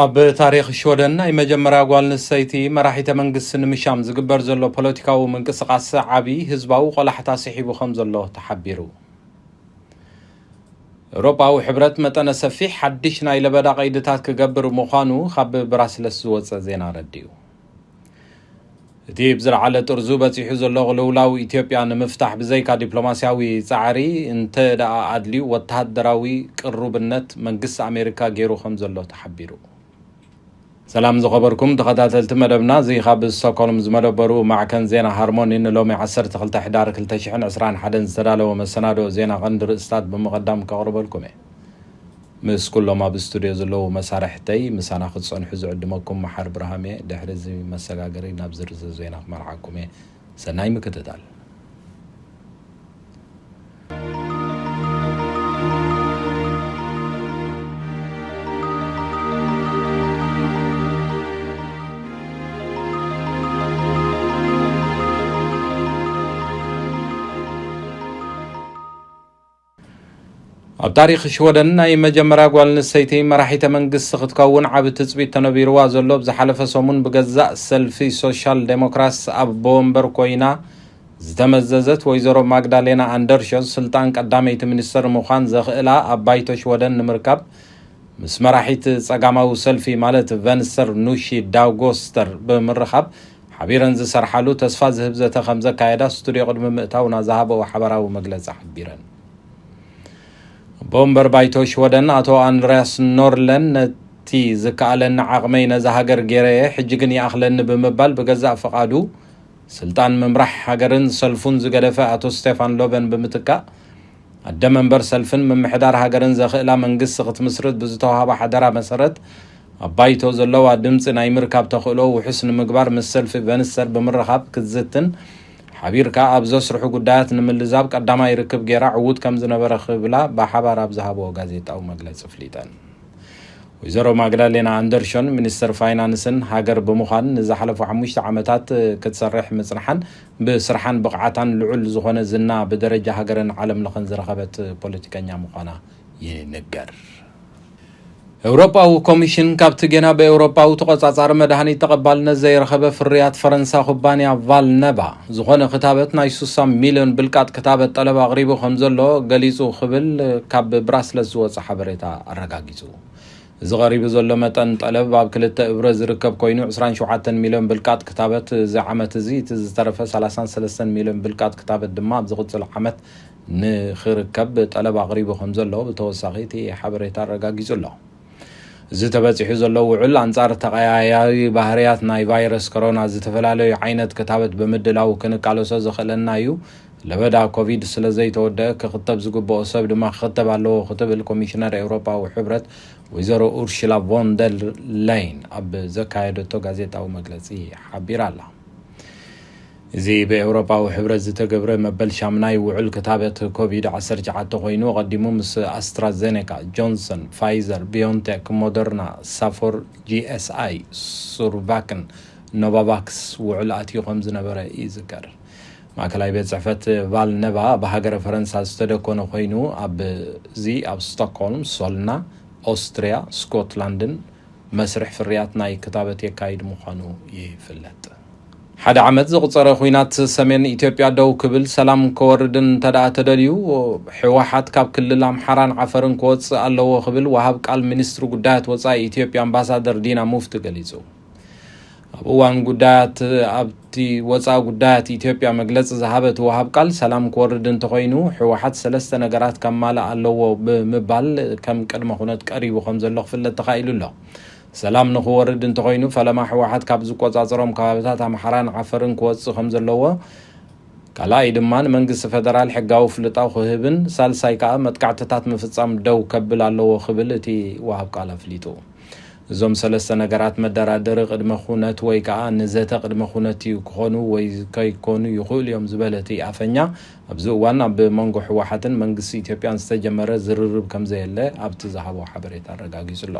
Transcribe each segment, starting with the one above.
ኣብ ታሪኽ ሽወደን ናይ መጀመርያ ጓል ኣንስተይቲ መራሒተ መንግስቲ ንምሻም ዝግበር ዘሎ ፖለቲካዊ ምንቅስቓስ ዓቢ ህዝባዊ ቆላሕታ ስሒቡ ከም ዘሎ ተሓቢሩ። ኤውሮጳዊ ሕብረት መጠነ ሰፊሕ ሓድሽ ናይ ለበዳ ቀይድታት ክገብር ምዃኑ ካብ ብራስለስ ዝወጸ ዜና ኣረዲኡ። እቲ ብዝለዓለ ጥርዙ በጺሑ ዘሎ ቅልውላው ኢትዮጵያ ንምፍታሕ ብዘይካ ዲፕሎማስያዊ ጻዕሪ፣ እንተ ደኣ ኣድልዩ ወተሃደራዊ ቅሩብነት መንግስቲ ኣሜሪካ ገይሩ ከም ዘሎ ተሓቢሩ። ሰላም ዝኸበርኩም ተኸታተልቲ መደብና፣ እዚ ካብ ስቶክሆልም ዝመደበሩ ማዕከን ዜና ሃርሞኒ ንሎሚ ዓሰርተ ክልተ ሕዳር ክልተ ሽሕን ዕስራን ሓደን ዝተዳለወ መሰናዶ ዜና ቀንዲ ርእስታት ብምቕዳም ከቕርበልኩም እየ። ምስ ኩሎም ኣብ ስቱድዮ ዘለዉ መሳርሕተይ ምሳና ክትጸንሑ ዝዕድመኩም መሓር ብርሃም እየ። ድሕሪ እዚ መሰጋገሪ ናብ ዝርዝር ዜና ክመርሓኩም እየ። ሰናይ ምክትታል። ኣብ ታሪኽ ሽወደን ናይ መጀመርያ ጓል ኣንስተይቲ መራሒተ መንግስቲ ክትከውን ዓቢ ትጽቢት ተነቢርዋ ዘሎ፣ ኣብ ዝሓለፈ ሰሙን ብገዛእ ሰልፊ ሶሻል ዴሞክራትስ ኣቦ ወንበር ኮይና ዝተመዘዘት ወይዘሮ ማግዳሌና ኣንደርሾን ስልጣን ቀዳመይቲ ሚኒስተር ምዃን ዘኽእላ ኣብ ባይቶ ሽወደን ንምርካብ ምስ መራሒት ጸጋማዊ ሰልፊ ማለት ቨንስተር ኑሺ ዳውጎስተር ብምርኻብ ሓቢረን ዝሰርሓሉ ተስፋ ዝህብ ዘተ ከም ዘካየዳ ስቱድዮ ቅድሚ ምእታውና ዝሃበኦ ሓባራዊ መግለጺ ሓቢረን። ኣቦ ወንበር ባይቶ ሽወደን ኣቶ ኣንድርያስ ኖርለን፣ ነቲ ዝከኣለኒ ዓቕመይ ነዛ ሃገር ገይረ እየ፣ ሕጂ ግን ይኣኽለኒ ብምባል ብገዛእ ፍቓዱ ስልጣን ምምራሕ ሃገርን ሰልፉን ዝገደፈ ኣቶ ስቴፋን ሎቨን ብምትካእ፣ ኣደ መንበር ሰልፍን ምምሕዳር ሃገርን ዘኽእላ መንግስቲ ክትምስርት ብዝተዋህባ ሓደራ መሰረት፣ ኣብ ባይቶ ዘለዋ ድምጺ ናይ ምርካብ ተኽእሎ ውሑስ ንምግባር ምስ ሰልፊ ቨንስተር ብምርኻብ ክትዝትን፣ ሓቢርካ ኣብ ዘስርሑ ጉዳያት ንምልዛብ ቀዳማይ ርክብ ገይራ ዕዉት ከም ዝነበረ ክብላ ብሓባር ኣብ ዝሃብዎ ጋዜጣዊ መግለጺ ኣፍሊጠን። ወይዘሮ ማግዳሌና ኣንደርሾን ሚኒስተር ፋይናንስን ሃገር ብምዃን ንዝሓለፉ ሓሙሽተ ዓመታት ክትሰርሕ ምጽንሓን ብስርሓን ብቕዓታን ልዑል ዝኾነ ዝና ብደረጃ ሃገርን ዓለም ለኸን ዝረኸበት ፖለቲከኛ ምዃና ይንገር። ኤውሮጳዊ ኮሚሽን ካብቲ ጌና ብኤውሮጳዊ ተቖጻጻሪ መድሃኒት ተቐባልነት ዘይረኸበ ፍርያት ፈረንሳ ኩባንያ ቫልነቫ ዝኾነ ክታበት ናይ ስሳ ሚልዮን ብልቃጥ ክታበት ጠለብ ኣቕሪቡ ከም ዘሎ ገሊጹ ክብል ካብ ብራስለስ ዝወጸ ሓበሬታ ኣረጋጊጹ። እዚ ቀሪቡ ዘሎ መጠን ጠለብ ኣብ ክልተ እብረ ዝርከብ ኮይኑ፣ ዕስራን ሸውዓተን ሚልዮን ብልቃጥ ክታበት እዚ ዓመት እዚ፣ እቲ ዝተረፈ ሰላሳን ሰለስተን ሚልዮን ብልቃጥ ክታበት ድማ ኣብ ዝቕጽል ዓመት ንኽርከብ ጠለብ ኣቕሪቡ ከም ዘሎ ብተወሳኺ እቲ ሓበሬታ ኣረጋጊጹ ኣሎ። እዚ ተበጺሑ ዘሎ ውዕል ኣንጻር ተቐያያሪ ባህርያት ናይ ቫይረስ ኮሮና ዝተፈላለዩ ዓይነት ክታበት ብምድላው ክንቃለሶ ዘኽእለና እዩ። ለበዳ ኮቪድ ስለ ዘይተወደአ ክኽተብ ዝግብኦ ሰብ ድማ ክኽተብ ኣለዎ ክትብል ኮሚሽነር ኤውሮጳዊ ሕብረት ወይዘሮ ኡርሽላ ቮን ደር ላይን ኣብ ዘካየደቶ ጋዜጣዊ መግለጺ ሓቢራ ኣላ። እዚ ብኤውሮጳዊ ሕብረት ዝተገብረ መበል ሻምናይ ውዕል ክታበት ኮቪድ ዓሰርተ ትሽዓተ ኮይኑ፣ ኣቐዲሙ ምስ ኣስትራዜኔካ፣ ጆንሰን፣ ፋይዘር፣ ቢዮንቴክ፣ ሞደርና፣ ሳፎር፣ ጂ ኤስ ኣይ፣ ሱርቫክን ኖቫቫክስ ውዕል ኣትዩ ከም ዝነበረ ይዝከር። ማእከላይ ቤት ጽሕፈት ቫልነቫ ኣብ ሃገረ ፈረንሳ ዝተደኮነ ኮይኑ፣ ኣብዚ ኣብ ስቶክሆልም፣ ሶልና፣ ኦስትርያ፣ ስኮትላንድን መስርሕ ፍርያት ናይ ክታበት የካይድ ምዃኑ ይፍለጥ። ሓደ ዓመት ዘቑጸረ ኲናት ሰሜን ኢትዮጵያ ደው ክብል፣ ሰላም ከወርድን እንተደኣ ተደልዩ፣ ህወሓት ካብ ክልል ኣምሓራን ዓፈርን ክወጽእ ኣለዎ ክብል ወሃብ ቃል ሚኒስትሪ ጉዳያት ወጻኢ ኢትዮጵያ ኣምባሳደር ዲና ሙፍቲ ገሊጹ። ኣብ እዋን ጉዳያት ኣብቲ ወጻኢ ጉዳያት ኢትዮጵያ መግለጺ ዝሃበ እቲ ወሃብ ቃል፣ ሰላም ክወርድ እንተኾይኑ ህወሓት ሰለስተ ነገራት ከማልእ ኣለዎ ብምባል ከም ቅድመ ኩነት ቀሪቡ ከም ዘሎ ክፍለጥ ተኻኢሉ ኣሎ። ሰላም ንኽወርድ እንተኾይኑ፣ ፈለማ ህወሓት ካብ ዝቆጻጸሮም ከባቢታት ኣምሓራን ዓፈርን ክወጽእ ከም ዘለዎ፣ ካልኣይ ድማ ንመንግስቲ ፈደራል ሕጋዊ ፍልጣው ክህብን ሳልሳይ ከኣ መጥቃዕትታት ምፍጻም ደው ከብል ኣለዎ ክብል እቲ ወሃብ ቃል ኣፍሊጡ። እዞም ሰለስተ ነገራት መደራደሪ ቅድመ ኩነት ወይ ከኣ ንዘተ ቅድመ ኩነት እዩ ክኾኑ ወይ ከይኮኑ ይኽእሉ እዮም ዝበለ እቲ ኣፈኛ፣ ኣብዚ እዋን ኣብ መንጎ ህወሓትን መንግስቲ ኢትዮጵያን ዝተጀመረ ዝርርብ ከም ዘየለ ኣብቲ ዝሃቦ ሓበሬታ ኣረጋጊጹ ኣሎ።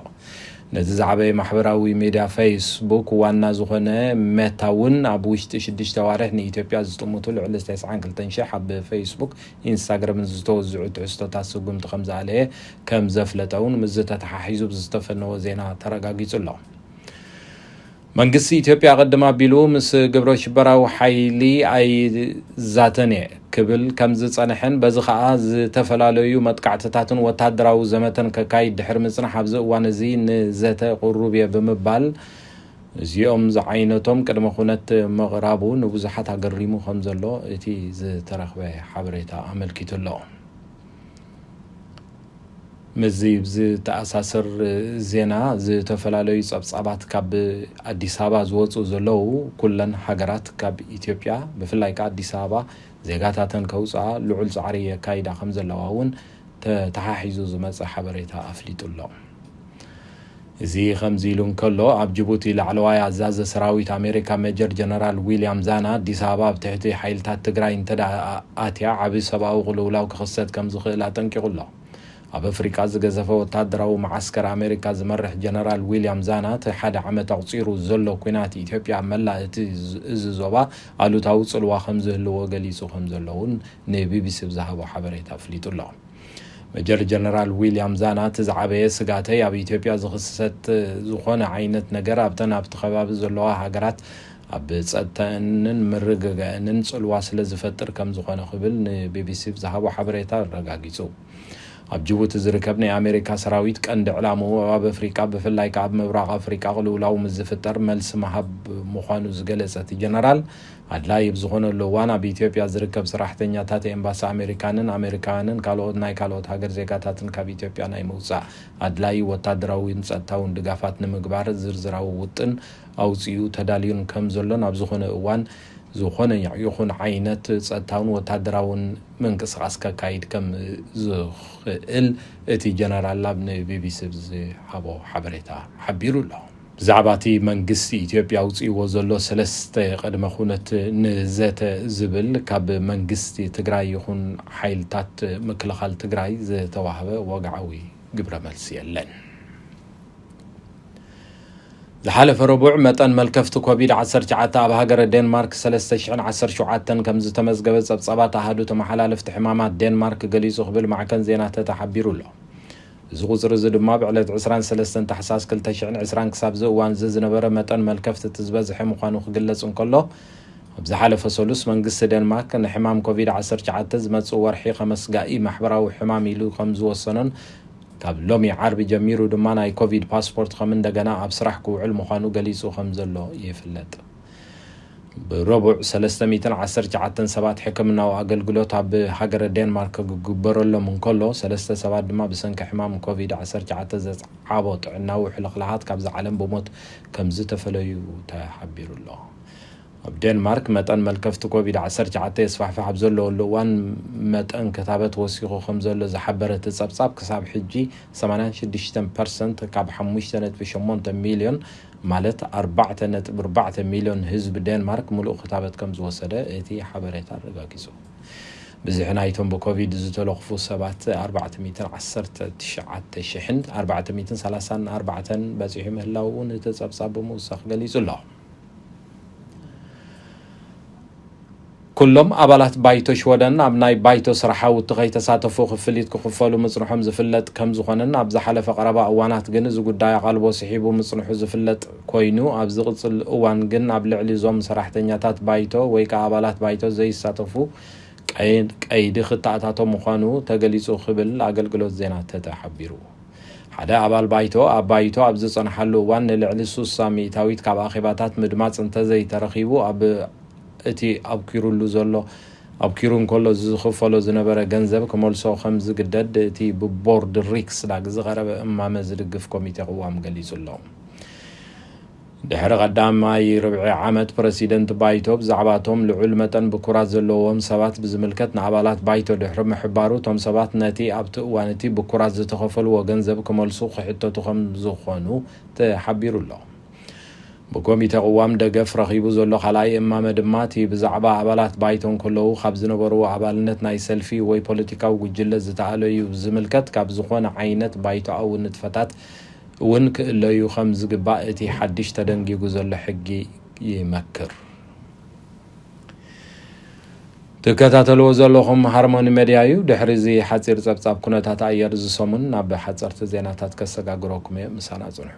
ነዚ ዝዓበየ ማሕበራዊ ሚድያ ፌስቡክ ዋና ዝኾነ ሜታ እውን ኣብ ውሽጢ ሽዱሽተ ኣዋርሕ ንኢትዮጵያ ዝጥምቱ ልዕሊ ተስዓን ክልተን ሽሕ ኣብ ፌስቡክ፣ ኢንስታግራምን ዝተወዝዑ ትሕዝቶታት ስጉምቲ ከም ዝኣለየ ከም ዘፍለጠ እውን ምስዚ ተተሓሒዙ ብዝተፈነወ ዜና ተረጋጊጹ ኣሎ። መንግስቲ ኢትዮጵያ ቅድም ኣቢሉ ምስ ግብረ ሽበራዊ ሓይሊ ኣይዛተን እየ ክብል ከም ዝጸንሐን በዚ ኸኣ ዝተፈላለዩ መጥቃዕትታትን ወታደራዊ ዘመተን ከካይድ ድሕሪ ምጽናሕ ኣብዚ እዋን እዚ ንዘተ ቅሩብ እየ ብምባል እዚኦም ዝዓይነቶም ቅድመ ኩነት ምቕራቡ ንብዙሓት ኣገሪሙ ከም ዘሎ እቲ ዝተረኽበ ሓበሬታ ኣመልኪቱ ኣሎ። ምስዚ ብዝተኣሳሰር ዜና፣ ዝተፈላለዩ ጸብጻባት ካብ ኣዲስ ኣበባ ዝወጹ ዘለዉ፣ ኩለን ሃገራት ካብ ኢትዮጵያ፣ ብፍላይ ከኣ ኣዲስ ኣበባ፣ ዜጋታተን ከውጽኣ ልዑል ጻዕሪ የካይዳ ከም ዘለዋ እውን ተተሓሒዙ ዝመጸ ሓበሬታ ኣፍሊጡ ኣሎ። እዚ ከምዚ ኢሉ እንከሎ፣ ኣብ ጅቡቲ ላዕለዋይ ኣዛዚ ሰራዊት ኣሜሪካ ሜጀር ጀነራል ዊልያም ዛና ኣዲስ ኣበባ ኣብ ትሕቲ ሓይልታት ትግራይ እንተ ደኣ ኣትያ ዓቢ ሰብኣዊ ቅልውላው ክኽሰት ከም ዝኽእል ኣጠንቂቑ ኣሎ። ኣብ ኣፍሪቃ ዝገዘፈ ወታደራዊ መዓስከር ኣሜሪካ ዝመርሕ ጀነራል ዊልያም ዛና እቲ ሓደ ዓመት ኣቑጺሩ ዘሎ ኲናት ኢትዮጵያ ኣብ መላእ እቲ ዝ-፣ እዚ ዞባ ኣሉታዊ ጽልዋ ከም ዝህልዎ ገሊጹ ከም ዘሎ እውን ንቢቢሲ ብዝሃቦ ሓበሬታ ኣፍሊጡ ኣሎ። መጀር ጀነራል ዊልያም ዛና፣ እቲ ዝዓበየ ስጋተይ ኣብ ኢትዮጵያ ዝኽሰት ዝኾነ ዓይነት ነገር ኣብተን ኣብቲ ከባቢ ዘለዋ ሃገራት ኣብ ጸጥታኣንን ምርግጋእንን ጽልዋ ስለ ዝፈጥር ከም ዝኾነ ክብል ንቢቢሲ ብዝሃቦ ሓበሬታ ኣረጋጊጹ። ኣብ ጅቡቲ ዝርከብ ናይ ኣሜሪካ ሰራዊት ቀንዲ ዕላምኡ ኣብ ኣፍሪቃ፣ ብፍላይ ከኣ ኣብ ምብራቕ ኣፍሪቃ ቅልውላው ምስ ዝፍጠር መልሲ ምሃብ ምዃኑ ዝገለጸ እቲ ጀነራል፣ ኣድላዪ ኣብ ዝኾነሉ እዋን ኣብ ኢትዮጵያ ዝርከብ ሰራሕተኛታት ኤምባሲ ኣሜሪካንን ኣሜሪካውያንን ካልኦት ናይ ካልኦት ሃገር ዜጋታትን ካብ ኢትዮጵያ ናይ ምውጻእ ኣድላዪ ወታደራውን ጸጥታውን ድጋፋት ንምግባር ዝርዝራዊ ውጥን ኣውጺኡ ተዳልዩን ከም ዘሎን ኣብ ዝኾነ እዋን ዝኾነ ይኹን ዓይነት ጸጥታውን ወታደራውን ምንቅስቓስ ከካይድ ከም ዝኽእል እቲ ጀነራል ኣብ ንቢቢሲ ብዝሃቦ ሓበሬታ ሓቢሩ ኣሎ። ብዛዕባ እቲ መንግስቲ ኢትዮጵያ ኣውጺእዎ ዘሎ ሰለስተ ቅድመ ኩነት ንዘተ ዝብል ካብ መንግስቲ ትግራይ ይኹን ሓይልታት ምክልኻል ትግራይ ዝተዋህበ ወግዓዊ ግብረ መልሲ የለን። ዝሓለፈ ረቡዕ መጠን መልከፍቲ ኮቪድ ዓሰርተ ትሽዓተ ኣብ ሃገረ ዴንማርክ ሰለስተ ሽሕን ዓሰርተ ሸውዓተን ከም ዝተመዝገበ ጸብጻባት ኣሃዱ ተመሓላለፍቲ ሕማማት ዴንማርክ ገሊጹ ክብል ማዕከን ዜና ተተ ሓቢሩ ኣሎ። እዚ ቁጽሪ እዚ ድማ ብዕለት ዕስራን ሰለስተን ታሕሳስ ክልተ ሽሕን ዕስራን ክሳብ እዚ እዋን እዚ ዝነበረ መጠን መልከፍቲ እቲ ዝበዝሐ ምዃኑ ክግለጽ እንከሎ፣ ኣብ ዝሓለፈ ሰሉስ መንግስቲ ዴንማርክ ንሕማም ኮቪድ ዓሰርተ ትሽዓተ ዝመጽእ ወርሒ ከም ኣስጋኢ ማሕበራዊ ሕማም ኢሉ ከም ዝወሰኖን ካብ ሎሚ ዓርቢ ጀሚሩ ድማ ናይ ኮቪድ ፓስፖርት ከም እንደገና ኣብ ስራሕ ክውዕል ምዃኑ ገሊጹ ከም ዘሎ ይፍለጥ። ብረቡዕ ሰለስተ ሚእትን ዓሰርተ ትሽዓተን ሰባት ሕክምናዊ ኣገልግሎት ኣብ ሃገረ ዴንማርክ ክግበረሎም እንከሎ፣ ሰለስተ ሰባት ድማ ብሰንኪ ሕማም ኮቪድ ዓሰርተ ትሽዓተ ዘጽዓቦ ጥዕናዊ ሕልኽላኻት ካብዛ ዓለም ብሞት ከም ዝተፈለዩ ተሓቢሩ ኣሎ። ኣብ ዴንማርክ መጠን መልከፍቲ ኮቪድ ዓሰርተ ትሽዓተ የስፋሕፍሕ ኣብ ዘለወሉ እዋን፣ መጠን ክታበት ወሲኹ ከም ዘሎ ዝሓበረ እቲ ጸብጻብ፣ ክሳብ ሕጂ ሰማንያን ሽዱሽተን ፐርሰንት ካብ ሓሙሽተ ነጥቢ ሸሞንተ ሚልዮን፣ ማለት ኣርባዕተ ነጥቢ ኣርባዕተ ሚልዮን ህዝቢ ዴንማርክ ምሉእ ክታበት ከም ዝወሰደ እቲ ሓበሬታ ኣረጋጊጹ። ብዝሒ ናይቶም ብኮቪድ ዝተለኽፉ ሰባት ኣርባዕተ ሚእትን ዓሰርተ ትሽዓተ ሽሕን ኣርባዕተ ሚእትን ሰላሳን ኣርባዕተን በጺሑ ምህላዉ እውን እቲ ጸብጻብ ብምውሳኽ ገሊጹ ኣሎ። ኩሎም ኣባላት ባይቶ ሽወደን ኣብ ናይ ባይቶ ስራሓውቲ ከይተሳተፉ ክፍሊት ክኽፈሉ ምጽንሖም ዝፍለጥ ከም ዝኾነን ኣብ ዝሓለፈ ቀረባ እዋናት ግን እዚ ጉዳይ ኣቓልቦ ስሒቡ ምጽንሑ ዝፍለጥ ኮይኑ፣ ኣብ ዝቕጽል እዋን ግን ኣብ ልዕሊ እዞም ሰራሕተኛታት ባይቶ ወይ ከኣ ኣባላት ባይቶ ዘይሳተፉ ቀይ-፣ ቀይዲ ክተኣታቶ ምዃኑ ተገሊጹ ክብል ኣገልግሎት ዜና ተተ ሓቢሩ። ሓደ ኣባል ባይቶ ኣብ ባይቶ ኣብ ዝጸንሓሉ እዋን ንልዕሊ ሱሳ ሚእታዊት ካብ ኣኼባታት ምድማጽ እንተዘይተረኺቡ፣ ኣብ እቲ ኣብኪሩሉ ዘሎ፣ ኣብኪሩ እንከሎ ዝኽፈሎ ዝነበረ ገንዘብ ክመልሶ ከም ዝግደድ እቲ ብቦርድ ሪክስዳግ ዝቐረበ እማመ ዝድግፍ ኮሚቴ ቅዋም ገሊጹ ኣሎ። ድሕሪ ቀዳማይ ርብዒ ዓመት ፕረሲደንት ባይቶ ብዛዕባ እቶም ልዑል መጠን ብኩራት ዘለዎም ሰባት ብዝምልከት ንኣባላት ባይቶ ድሕሪ ምሕባሩ፣ እቶም ሰባት ነቲ ኣብቲ እዋን እቲ ብኩራት ዝተኸፈልዎ ገንዘብ ክመልሱ ክሕተቱ ከም ዝኾኑ ተሓቢሩ ኣሎ። ብኮሚተ ቅዋም ደገፍ ረኺቡ ዘሎ ካልኣይ እማመ ድማ፣ እቲ ብዛዕባ ኣባላት ባይቶ እንከለዉ ካብ ዝነበርዎ ኣባልነት ናይ ሰልፊ ወይ ፖለቲካዊ ጉጅለ ዝተኣለዩ ዝምልከት፣ ካብ ዝኾነ ዓይነት ባይቶኣዊ ንጥፈታት እውን ክእለዩ ከም ዝግባእ እቲ ሓድሽ ተደንጊጉ ዘሎ ሕጊ ይመክር። ትከታተልዎ ዘለኹም ሃርሞኒ ሜድያ እዩ። ድሕሪ እዚ ሓጺር ጸብጻብ ኩነታት ኣየር እዚ ሰሙን ናብ ሓጸርቲ ዜናታት ከሰጋግረኩም እየ። ምሳና ጽንሑ።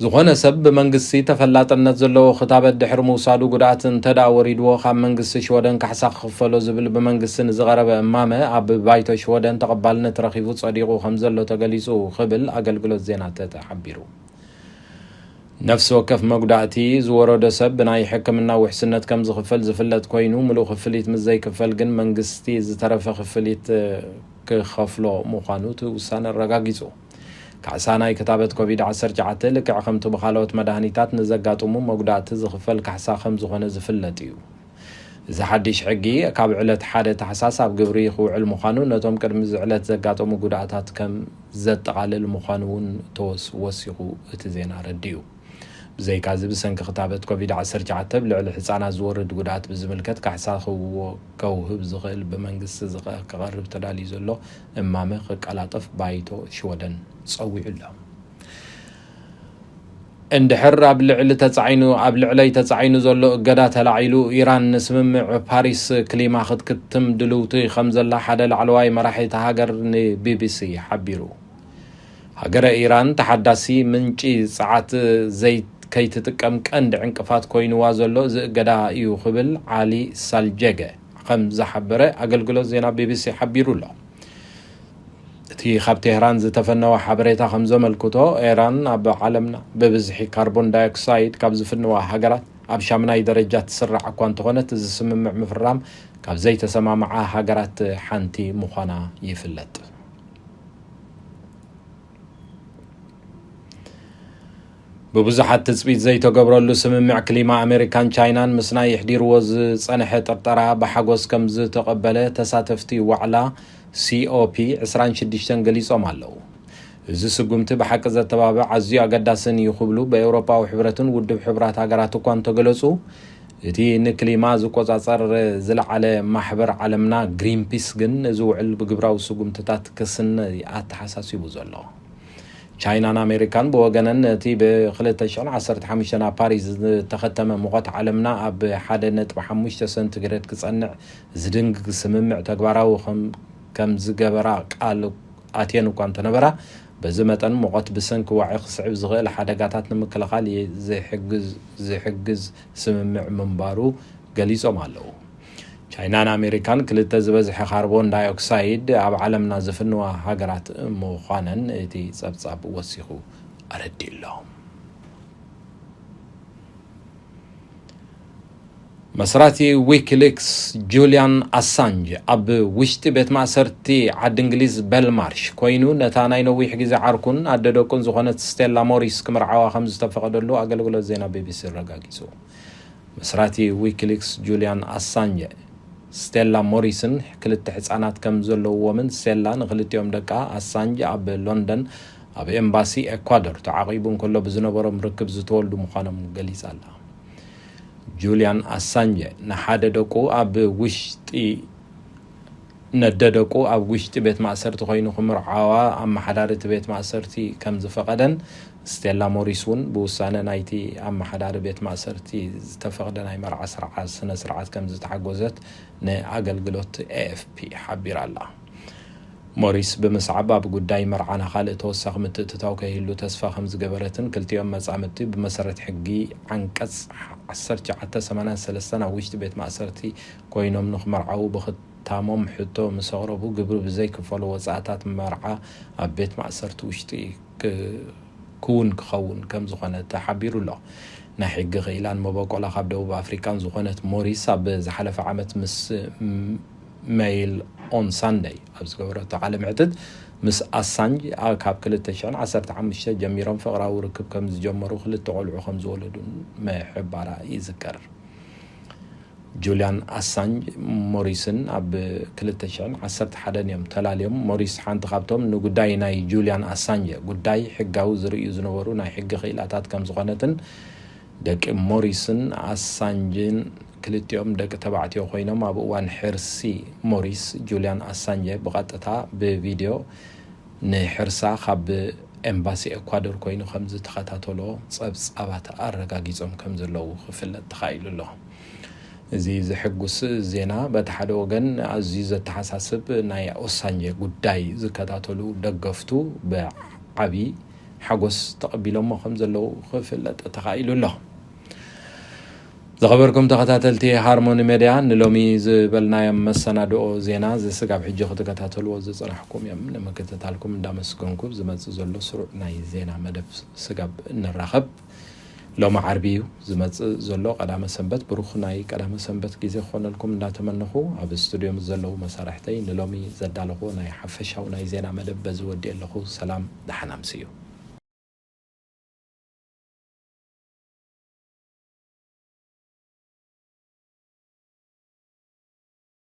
ዝኾነ ሰብ ብመንግስቲ ተፈላጥነት ዘለዎ ክታበት ድሕሪ ምውሳዱ ጉድኣት እንተ ደኣ ወሪድዎ፣ ካብ መንግስቲ ሽወደን ካሕሳ ክኽፈሎ ዝብል ብመንግስቲ ንዝቐረበ እማመ፣ ኣብ ባይቶ ሽወደን ተቐባልነት ረኺቡ ጸዲቑ ከም ዘሎ ተገሊጹ ክብል ኣገልግሎት ዜና ተተ ሓቢሩ። ነፍሲ ወከፍ መጉዳእቲ ዝወረዶ ሰብ ብናይ ሕክምና ውሕስነት ከም ዝኽፈል ዝፍለጥ ኮይኑ፣ ምሉእ ክፍሊት ምስ ዘይክፈል ግን መንግስቲ ዝተረፈ ክፍሊት ክኸፍሎ ምዃኑ እቲ ውሳነ ኣረጋጊጹ። ካሕሳ ናይ ክታበት ኮቪድ ዓሰርተ ትሽዓተ ልክዕ ከምቲ ብኻልኦት መድሃኒታት ንዘጋጥሙ መጉዳእቲ ዝኽፈል ካሕሳ ከም ዝኾነ ዝፍለጥ እዩ። እዚ ሓድሽ ሕጊ ካብ ዕለት ሓደ ታሕሳስ ኣብ ግብሪ ክውዕል ምዃኑ ነቶም ቅድሚ እዚ ዕለት ዘጋጠሙ ጉድኣታት ከም ዘጠቓልል ምዃኑ እውን ተወስ-፣ ወሲኹ እቲ ዜና ኣረዲኡ። ብዘይካዚ ብሰንኪ ክታበት ኮቪድ ዓሰርተ ትሽዓተ ኣብ ልዕሊ ህጻናት ዝወርድ ጉድኣት ብዝምልከት ካሕሳ ክዎ-፣ ከውህብ ዝኽእል ብመንግስቲ ዝኸ-፣ ክቐርብ ተዳልዩ ዘሎ እማመ ክቀላጠፍ ባይቶ ሽወደን ጸዊዑ ኣሎ። እንድሕር ኣብ ልዕሊ ተጻዒኑ፣ ኣብ ልዕለይ ተጻዒኑ ዘሎ እገዳ ተላዒሉ፣ ኢራን ንስምምዕ ፓሪስ ክሊማ ክትክትም ድልውቲ ከም ዘላ ሓደ ላዕለዋይ መራሒ እታ ሃገር ንቢቢሲ ሓቢሩ። ሃገረ ኢራን ተሓዳሲ ምንጪ ጸዓት ዘይት ከይትጥቀም ቀንዲ ዕንቅፋት ኮይንዋ ዘሎ እዚ እገዳ እዩ ክብል ዓሊ ሳልጀገ ከም ዝሓበረ ኣገልግሎት ዜና ቢቢሲ ሓቢሩ ኣሎ። እቲ ካብ ቴህራን ዝተፈነወ ሓበሬታ ከም ዘመልክቶ፣ ኢራን ኣብ ዓለምና ብብዝሒ ካርቦን ዳይኦክሳይድ ካብ ዝፍንዋ ሃገራት ኣብ ሻምናይ ደረጃ ትስራዕ እኳ እንተኾነት፣ እዚ ስምምዕ ምፍራም ካብ ዘይተሰማምዓ ሃገራት ሓንቲ ምዃና ይፍለጥ። ብብዙሓት ትጽቢት ዘይተገብረሉ ስምምዕ ክሊማ ኣሜሪካን ቻይናን ምስናይ የሕዲርዎ ዝጸንሐ ጥርጠራ ብሓጎስ ከም ዝተቐበለ ተሳተፍቲ ዋዕላ ሲኦፒ ዕስራን ሽዱሽተን ገሊጾም ኣለዉ። እዚ ስጉምቲ ብሓቂ ዘተባብዕ ኣዝዩ ኣገዳስን እዩ ክብሉ ብኤውሮጳዊ ሕብረትን ውድብ ሕቡራት ሃገራት እኳ እንተገለጹ፣ እቲ ንክሊማ ዝቆጻጸር ዝለዓለ ማሕበር ዓለምና ግሪንፒስ ግን እዚ ውዕል ብግብራዊ ስጉምትታት ክስነ ኣተሓሳሲቡ ዘሎ። ቻይናን ኣሜሪካን ብወገነን ነቲ ብ ክልተ ሽሕን ዓሰርተ ሓሙሽተን ኣብ ፓሪስ ዝተኸተመ ሙቐት ዓለምና ኣብ ሓደ ነጥቢ ሓሙሽተ ሰንቲግሬድ ክጸንዕ ዝድንግግ ስምምዕ ተግባራዊ ከም፣ ከም ዝገበራ ቃል ኣትየን እኳ እንተነበራ፣ በዚ መጠን ሙቐት ብሰንኪ ዋዒ ክስዕብ ዝኽእል ሓደጋታት ንምክልኻል የ-፣ ዝሕግዝ፣ ዝሕግዝ ስምምዕ ምንባሩ ገሊጾም ኣለዉ። ቻይናን ኣሜሪካን ክልተ ዝበዝሐ ካርቦን ዳይኦክሳይድ ኣብ ዓለምና ዝፍንዋ ሃገራት ምዃነን እቲ ጸብጻብ ወሲኹ ኣረዲኡ ኣሎ። መስራቲ ዊኪሊክስ ጁልያን ኣሳንጅ ኣብ ውሽጢ ቤት ማእሰርቲ ዓዲ እንግሊዝ ቤልማርሽ ኮይኑ ነታ ናይ ነዊሕ ግዜ ዓርኩን ኣደ ደቁን ዝኾነት ስቴላ ሞሪስ ክምርዓዋ ከም ዝተፈቐደሉ ኣገልግሎት ዜና ቢቢሲ ኣረጋጊጹ። መስራቲ ዊኪሊክስ ጁልያን ኣሳንጀ፣ ስቴላ ሞሪስን ክልተ ህጻናት ከም ዘለውዎምን ስቴላ ንክልቲኦም ደቃ ኣሳንጅ ኣብ ሎንደን ኣብ ኤምባሲ ኤኳዶር ተዓቒቡ እንከሎ ብዝነበሮም ርክብ ዝተወልዱ ምዃኖም ገሊጻ ኣላ። ጁልያን ኣሳንጀ ንሓደ ደቁ ኣብ ውሽጢ ነደ ደቁ ኣብ ውሽጢ ቤት ማእሰርቲ ኮይኑ ክምርዓዋ ኣመሓዳሪ እቲ ቤት ማእሰርቲ ከም ዝፈቐደን፣ ስቴላ ሞሪስ እውን ብውሳነ ናይቲ ኣመሓዳሪ ቤት ማእሰርቲ ዝተፈቕደ ናይ መርዓ ስርዓት፣ ስነ ስርዓት ከም ዝተሓጎዘት ንኣገልግሎት ኤኤፍፒ ሓቢራ ኣላ። ሞሪስ ብምስዓብ ኣብ ጉዳይ መርዓ ንኻልእ ተወሳኺ ምትእትታው ከይህሉ ተስፋ ከም ዝገበረትን ክልቲኦም መጻምድቲ ብመሰረት ሕጊ ዓንቀጽ ዓሰርተ ትሽዓተ ሰማንያን ሰለስተን ኣብ ውሽጢ ቤት ማእሰርቲ ኮይኖም ንኽመርዓዉ ብኽታሞም ሕቶ ምስ ኣቕረቡ ግብሪ ብዘይክፈሉ ወጻእታት መርዓ ኣብ ቤት ማእሰርቲ ውሽጢ ክውን ክኸውን ከም ዝኾነ ተሓቢሩ ኣሎ። ናይ ሕጊ ክኢላን መበቆላ ካብ ደቡብ ኣፍሪቃን ዝኾነት ሞሪስ ኣብ ዝሓለፈ ዓመት ምስ ሜይል ኦን ሳንደይ ኣብ ዝገበረቶ ቃለ ምዕትት ምስ ኣሳንጅ ካብ ክልተ ሽሕን ዓሰርተ ሓሙሽተ ጀሚሮም ፍቕራዊ ርክብ ከም ዝጀመሩ ክልተ ቆልዑ ከም ዝወለዱን ምሕባራ ይዝከር። ጁልያን ኣሳንጅ ሞሪስን ኣብ ክልተ ሽሕን ዓሰርተ ሓደን እዮም ተላልዮም። ሞሪስ ሓንቲ ካብቶም ንጉዳይ ናይ ጁልያን ኣሳንጀ ጉዳይ ሕጋዊ ዝርእዩ ዝነበሩ ናይ ሕጊ ክኢላታት ከም ዝኾነትን ደቂ ሞሪስን ኣሳንጅን ክልቲኦም ደቂ ተባዕትዮ ኮይኖም ኣብ እዋን ሕርሲ ሞሪስ ጁልያን ኣሳንጀ ብቐጥታ ብቪድዮ ንሕርሳ ካብ ኤምባሲ ኤኳዶር ኮይኑ ከም ዝተኸታተሎ ጸብጻባት ኣረጋጊጾም ከም ዘለዉ ክፍለጥ ተኻኢሉ ኣሎ። እዚ ዘሐጉስ ዜና በቲ ሓደ ወገን ኣዝዩ ዘተሓሳስብ ናይ ኦሳንጀ ጉዳይ ዝከታተሉ ደገፍቱ ብዓቢ ሓጎስ ተቐቢሎሞ ከም ዘለዉ ክፍለጥ ተኻኢሉ ኣሎ። ዝኸበርኩም ተኸታተልቲ ሃርሞኒ ሜድያ ንሎሚ ዝበልናዮም መሰናድኦ ዜና እዚ ስጋብ ሕጂ ክትከታተልዎ ዝጸናሕኩም እዮም። ንምክትታልኩም እንዳመስገንኩ ዝመጽእ ዘሎ ስሩዕ ናይ ዜና መደብ ስጋብ እንራኸብ። ሎሚ ዓርቢ እዩ ዝመጽእ ዘሎ ቀዳመ ሰንበት። ብሩኽ ናይ ቀዳመ ሰንበት ግዜ ክኾነልኩም እንዳተመነኹ ኣብ ስቱድዮ ምስ ዘለዉ መሳርሕተይ ንሎሚ ዘዳለኹዎ ናይ ሓፈሻዊ ናይ ዜና መደብ በዚ ወዲኤ ኣለኹ። ሰላም ደሓን ኣምስዩ።